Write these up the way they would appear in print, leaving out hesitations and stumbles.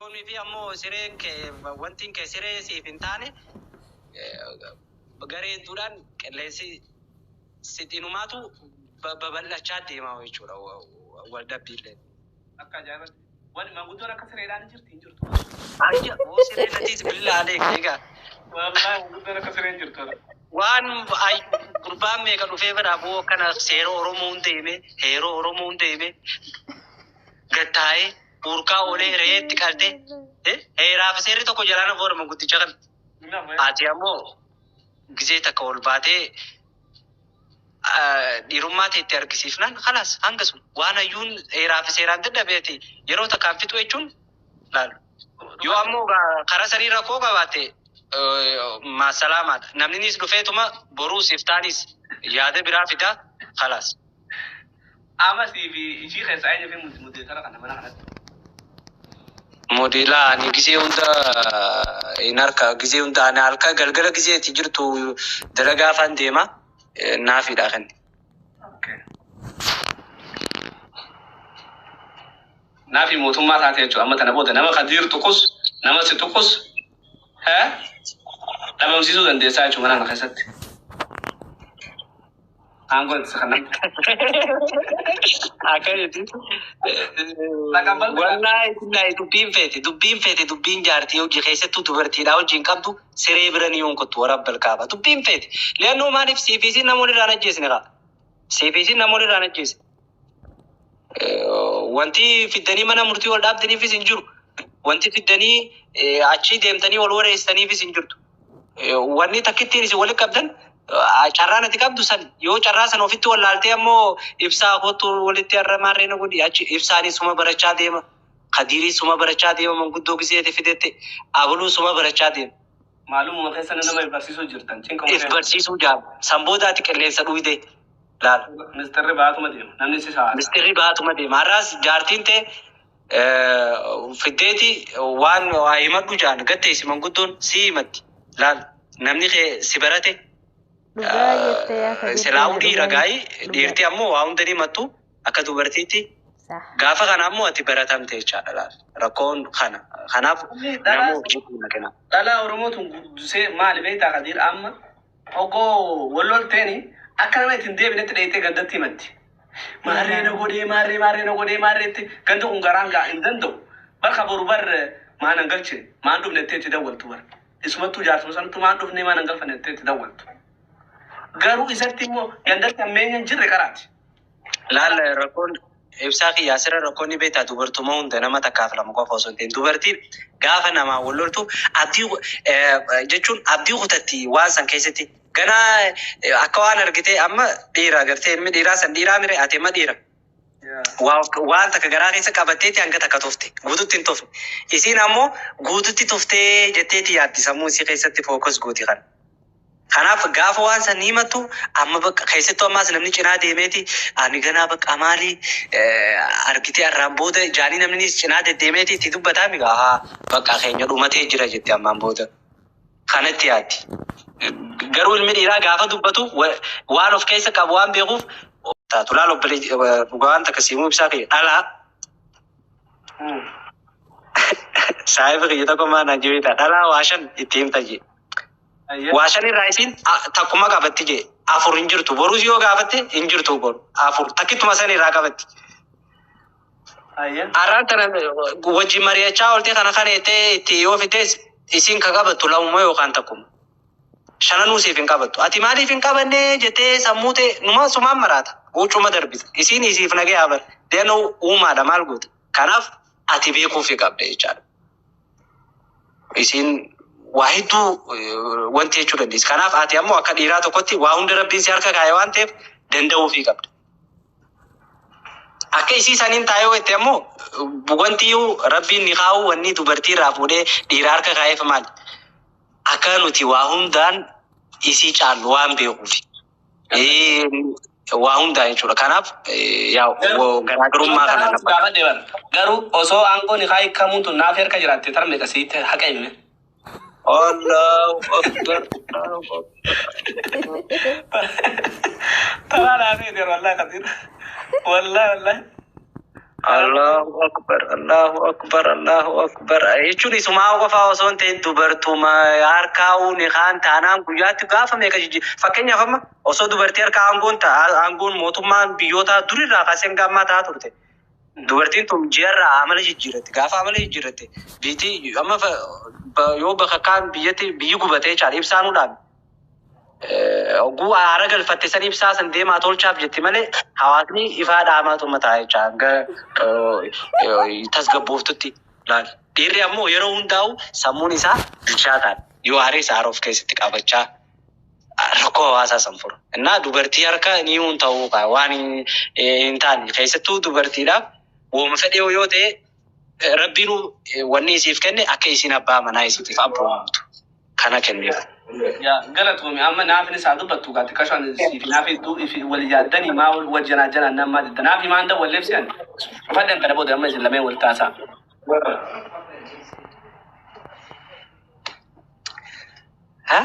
Fi ammoo sireen kee wantiin kee siree siif hin taane garee hedduudhaan qilleensi sixinumaatu babal'achaa deema jechuudha wal dhabbiillee. Akka ajaa'ibatti. Wani manguddoon akka sireedhaan hin jirti hin jirtu. Ayya oo siree natiis billaalee egaa. Wallaahi manguddoon akka siree hin jirtu. Waan gurbaan meeqa dhufee biraa boo akkana seera Oromoo hin deeme heeroo Oromoo hin deeme gattaa'ee burqaa oolee re'eetti qalte heeraa fi seerri tokko jalaan afur manguddicha kana. Ati ammoo gizee takka ol baatee dhiirummaa ta'e itti argisiifnaan khalaas hanga sun waan hayyuun heeraa fi seeraan dadhabeeti yeroo takkaan fixu jechuun laalu. Yoo ammoo karaa sanii rakkoo qabaatte maasalaamaadha. Namninis dhufeetuma boruus iftaanis yaada biraa fidaa khalaas. Amasii fi ishii keessaa eenyu fi muddeetara kana mana kanatti. Modeelaa ani gizee hunda hin harka gizee hunda ani halka galgala gizeeti jirtu dalagaa afaan deema naafidha kan. Naafi mootummaa taate jechuudha amma tana booda nama Kadiir tuqus nama si tuqus dhabamsiisuu dandeessaa jechuudha mana kana keessatti. Aangoon itti kana. Akkamitti? Wallaahi billaahi dubbiin feete dubbiin feete dubbiin jaartii hojii keessattuu dubartiidhaa wajjin qabdu siree bira ni yonkottu warra kaaba dubbiin feete. Leennoo maaliif siifiisiin namoonni irraan ajjeesne qaba? Siifiisiin namoonni irraan ajjeesne. Wanti fiddanii mana murtii wal dhaabdaniifis hin jiru. Wanti fiddanii achii deemtanii wal wareessitaniifis hin jirtu. Wanni takkittiin isin walitti qabdan carraan ati qabdu san yoo carraa san ofitti wallaaltee ammoo ibsaa kootu walitti har'a maarree na godhi achi ibsaanis suma barachaa deema. Kadiirii suma barachaa deema manguddoo giseeti fidette abuluu suma barachaa deema. Maalummaa keessa nama barsiisuu jirtan. If barsiisuu jaabu. San booda ati qilleensa dhuyde laal. Ministeerri baatuma deema. Namni si sa'a. Ministeerri baatuma deema. Har'aas jaartiin ta'e fiddeeti waan waa himadhu jaan gatteessi manguddoon si himatti. Laal namni kee si barate. Dhugaa jettee yaa Kadir. Silaa'uu dhiira gaa'ii dhiirti ammoo waa hunda ni himattu akka dubartiitti. Gaafa kana ammoo ati baratamte jechaadha laal. Rakkoon kana. Kanaaf nama hojii kenna. Dhalaa Oromoo tun guddisee maali beektaa Kadiir amma hoggoo wal lolteeni akka nama ittiin deebinetti dheeyitee gandatti himatti. Maarree na godhee maarree maarree na godhee maarreetti ganda kun garaan gaa hin danda'u. Bakka boru bar maan hin galchine maan dhufne itti itti dawwaltu bar. Isumattuu jaarsuma sanattuu maan dhufne maan hin galfanne itti itti dawwaltu. Garuu isatti immoo gandatti hammeenya hin jirre qaraati. Laal rakkoon ibsaa kiyyaa asirra rakkoon ni beektaa dubartuma hunda nama takkaaf lama qofa osoo hin ta'in dubartiin gaafa namaa wal loltu abdii jechuun abdii kutatti waan san keessatti ganaa akka waan argitee amma dhiira agartee ilmi dhiiraa san dhiiraa mire ati amma dhiira. Waan takka garaa keessa qabatteeti hanga takka tufte guututti hin tufne. Isiin ammoo guututti tuftee jetteeti yaaddi sammuu isii keessatti fookas gooti kana. Kanaaf gaafa waan san himattu amma bakka keessattuu ammaas namni cinaa deemeeti ani ganaa bakka maali argitee har'aan booda jaanii namni cinaa deddeemeeti itti dubbataa mi haa bakka keenya dhumatee jira jette ammaan booda. Kanatti yaaddi. Garuu ilmi dhiiraa gaafa dubbatu waan of keessa qabu waan beekuuf taatu laal obbolee dhugaa waan takka siimuu ibsaa kiyya dhalaa. Saayiba kiyya tokko maa naan jireeta dhalaa waa shan itti himta jee. Waa shan irraa isiin takkuma qabatti jee afur hin jirtu boruus yoo gaafatte hin jirtu boru afur takkituma san irraa qabatti. Har'aan tana wajjin mari'achaa oolte kana kana jettee itti yoo fiddees isiin ka qabattu lamuma yookaan takkuma. Shananuu siif hin qabattu. Ati maaliif hin qabanne jettee sammuu ta'e numa sumaan maraata. Huccuma darbita. Isiin isiif nagee haa Deenu uumaadha maal goota. Kanaaf ati beekuufi qabda jechaadha. Isiin waa hedduu wanti jechuu dandeessi. Kanaaf ati ammoo akka dhiiraa tokkotti waa hunda rabbiin si harka kaa'e waan ta'eef danda'uufii qabda. Akka isii saniin taa'ee jette ammoo wanti rabbiin ni kaa'u wanni dubartii irraa fuudhee dhiira harka kaa'eef maali? Akka nuti waa hundaan isii caallu waan beekuufi. Waa hundaan jechuudha. Kanaaf garaagarummaa kana nama. Garuu osoo aangoon haa hiikamuun tun naaf harka jiraatte tarmee qasiitti haqa hime. Allahu Akbar. Taraa naafii jedhu wallahi Kadiir. Wallahi wallahi. Allahu akbar, Allahu akbar, Allahu akbar. Jechuun isumaa qofaa osoo hin ta'in dubartuma harkaa uuni kaan taanaan guyyaatti gaafa meeqa jijji. Fakkeenyaaf amma osoo dubartii harka aangoon ta'a aangoon mootummaan biyyoota durirraa kaasee hanga ammaa ta'aa turte. Dubartiin tun ji'arraa amala jijjiirratti. Gaafa amala jijjiirratte biitii amma yoo bakka kaan biyyatti biyyi gubatee jechaadha ibsaanuu dhaabe. Oguu aara galfatte san ibsaa san deemaa tolchaaf jetti malee hawaasni ifaa dhaamaa ta'a jecha hanga tasgabbooftutti laal. Dhiirri ammoo yeroo hundaa'u sammuun isaa bilchaataadha. Yoo aaree aara of keessatti qabachaa rakkoo hawaasaa san fura. Innaa dubartii harka ni hun ta'uu qaba waan hin taane keessattuu dubartiidhaaf wooma fedhe yoo ta'e rabbiin wanni isiif kenne akka isiin abbaa manaa isiitiif abboomamtu kana kenneef. Yaa galatoomi amma naafni isaa dubbattu gaatti kashaan siif naaf hedduu ifi wal yaaddanii maa wal janaa janaan nama didda naafi maan dawwalleef si'an fadhan kana booda amma isin lameen wal taasaa. Ha?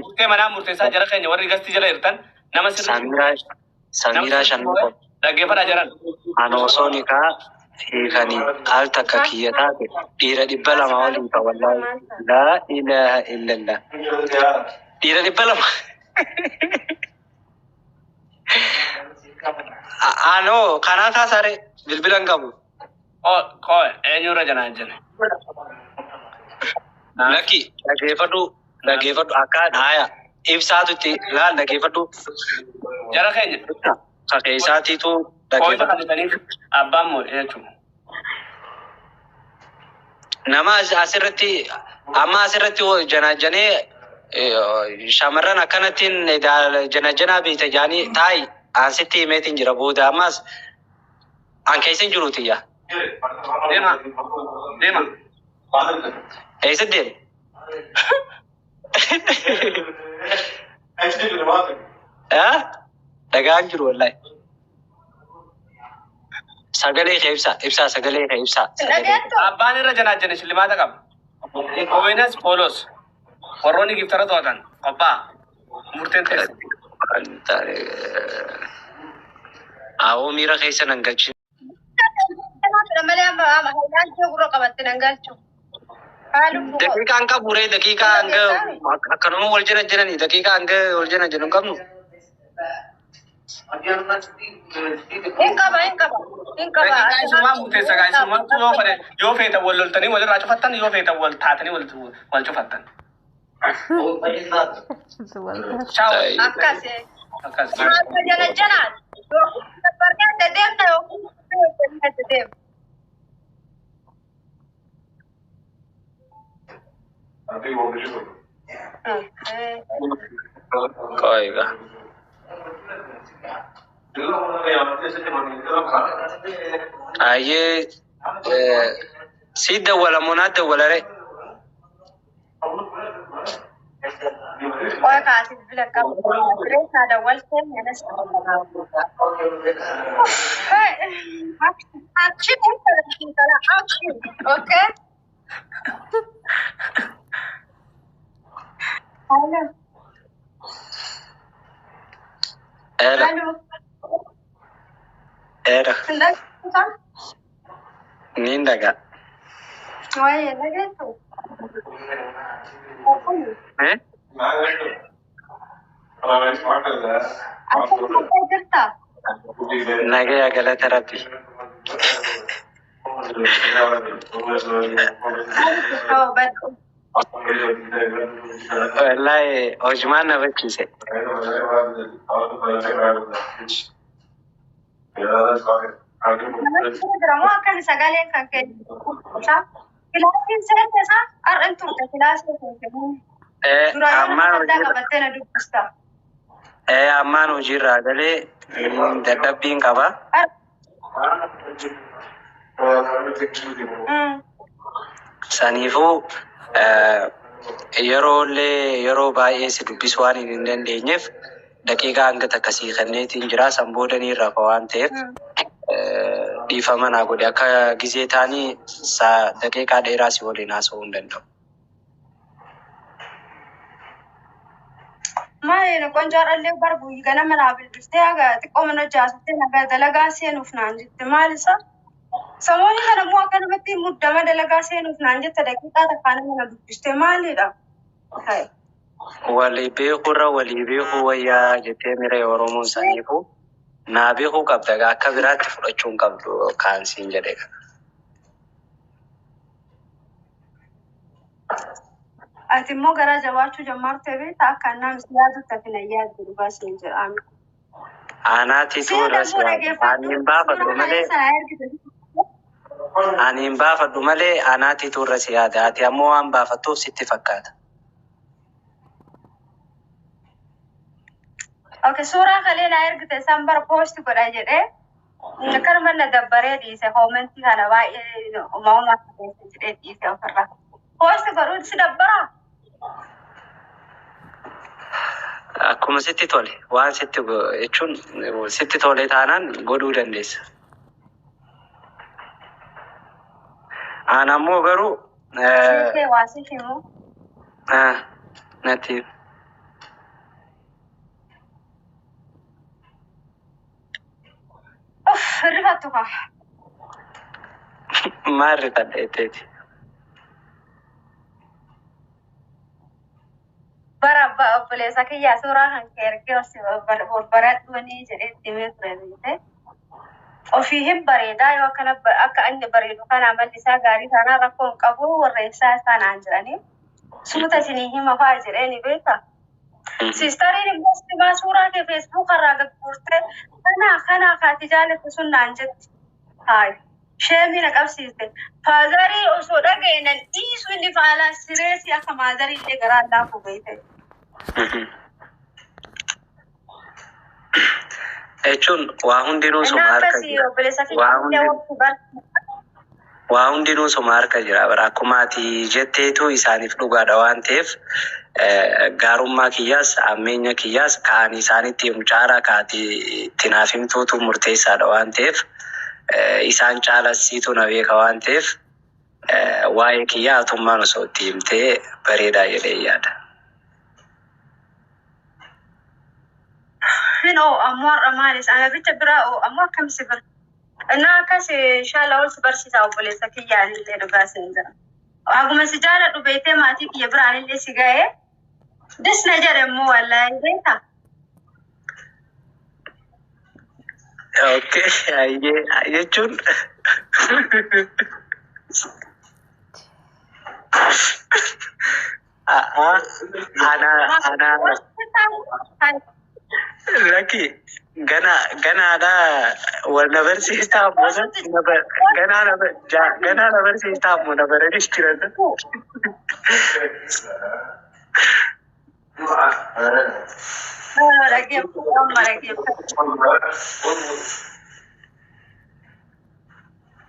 Murtee manaa murteessaa jara keenya warri gastii jala jirtan nama sirrii Samiraa Samiraa Shannuqo. Dhaggeeffadhaa jaran. Ani osoo nikaa hiikanii al takka kiyya taate dhiira 200 waliin ta wallaahi. Laa ilaaha illallah. Dhiira 200. Anoo kanaa kaasare bilbila hin qabu. Koo eenyurra janaan jenne. Lakki dhaggeeffadhu dhaggeeffadhu akka haaya ibsaatu itti laal dhaggeeffadhu. Jara keenya. Kakeessaatiitu Qooda dhaggeeffadhu. kan abbaan moo jechuudha. Nama asirratti amma asirratti janajanee shamarran akkanattiin janajanaa beekta jaanii taa'i ansitti himeetiin jira booda ammas an keessa hin jiru tiyya. Deema. Deema. Eessa deema? Dhagaan jiru wallahi. Sagalee kee ibsaa ibsaa sagalee kee ibsaa. Dhageettu. Abbaan irra janaa jenne shillimaata qaba. Ooyinas poolos. Warroonni giftara to'atan qophaa'a. Murteen teessa. Awoo miira keessa nan galchin. Malee amma haalaan kee gurra qabatte nan galchu. Haaluu Daqiiqaan qabu ree daqiiqaa hanga akkanuma wal jala jiranii daqiiqaa hanga wal jala jiru hin qabnu. Hin qaba hin qaba hin qaba. Daqiiqaa isumaa murteessa gaa isumaatu yoo fedhe yoo feetan wal loltanii walirraa cufattan yoo feetan wal taatanii wal cufattan. Ciao. Akkas. Akkas. Maal jala janaan. Yookiin adda deemta yookiin adda deemta. Qoyiga. Ayyee si dawwala moo naa dawwala ree? Qoy kaasii bilbila qaba. Reessaa dawwaltee manas. Action action. Okay. Hello. Eera Hello. eera Ndaga. niin dhagaa. Waa'ee dhageessu. Eh? Akkuma jirta. Nagaya galata rabbi. Oh, but Wallahi hojumaan na barsiise. Namatti jira moo akka sagaleen kan kennu? Kilaasiin seente isaa har'a hin turte kilaasii kan kennu. Duraan Ammaan addaa hojiirra qabattee na dubbista. ammaan hojiirraa galee dadhabbiin qaba. Saniifuu yeroo illee yeroo baay'ee si dubbisuu waan hin dandeenyeef daqiiqaa hanga takka sii kenneetiin jira. San booda ni rafa waan ta'eef dhiifama naa godhe akka gizee taanii daqiiqaa dheeraa si waliin haasa'uu hin danda'u. Maali qoncaadhaallee barbu ganama naa bilbiltee haga xiqqoo mana jaasuttee nagaa dalagaa seenuuf naan jette maal isa? Samoonni kana immoo akkanumatti muddama dalagaa seenuuf naan jette daqiiqaa takkaa nama na dubbiste maalidha? Hai. Walii beekuurra walii beekuu wayyaa jettee mira Oromoon saniifu naa beekuu qabda akka biraatti fudhachuu hin qabdu kaansiin jedhe. Ati immoo garaa jabaachuu jammaartee beektaa akka annaa si yaadutti ati na yaaddu dhugaa siin jedha. Anaatitu Siin irra si immoo yaada. dhaggeeffadhu Ani hin baafadhu suuraa malee kaleessa naa ergite. ani hin baafadhu malee anaatitu irra si yaada. Ati ammoo waan baafattuuf sitti fakkaata. Okay, suuraa kalee naa ergite san bar poost godha jedhee akkanuma na dabbaree dhiise koomentii kana baay'ee uumama keessa jedhee dhiise ofirra. Poost godhuun si dabbaraa? Akkuma sitti tole waan sitti jechuun sitti tole taanaan godhuu dandeessa. Ana ammoo garuu Ishee waa si himu. natti Uff, rifattu kaa. maal rifadha jetteeti. Bara abbaa obboleessa kiyyaa suuraa kan kee ergee baradhuuni jedhee itti himee ture beekte. Ofii hin bareedaa yoo akkana akka inni bareedu kana amalli isaa gaarii taanaan rakkoo hin qabu warra ibsaa isaa naan jedhanii suuta isinii hima fa'aa jedhee ni beekta. Siistariin immoo simaa suuraa kee feesbuuk irraa gagguurtee kanaa kanaa kaati jaalattu sun naan jetti. Hayi. Sheemii na qabsiiste. Faazarii osoo dhaga'e nan dhiisu inni faalaa sireesii akka maazarii illee garaa laafu beekte. Jechuun waa hundinuu Inni suma harka akkasii jira. obboleessa Waa kiyya hundi waqti bar. waa hundinuu suma harka jira. Bara akkuma ati jetteetu isaaniif dhugaadha waan ta'eef gaarummaa kiyyaas hammeenya kiyyaas ka'anii isaanitti himu caalaa ka'ati itti naaf himtuutu murteessaadha waan ta'eef isaan caalasiitu na beeka waan ta'eef waa'ee kiyyaa atummaan osoo itti himtee bareedaa jedhee yaada. Hin oo ammoo har'a maalis ana bicha biraa oo ammoo akkam si bira. Inni akkas inshallah ol si barsiisa obboleessa kiyyaan illee dhugaa siin jira. Akkuma si jaaladhu beektee maatii kiyya biraan illee si ga'ee. Disna jedhe immoo wallaahi beektaa. Okay, hayyee jechuun ana ana Lakki gana ganaadha wal na barsiistaa ammoo na ganaa na ganaa na barsiistaa ammoo na baranis jiran.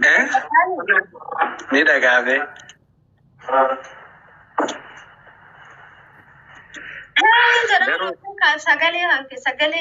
Eh? Ni dhaga'ame. Garuu Sagalee hanke sagalee.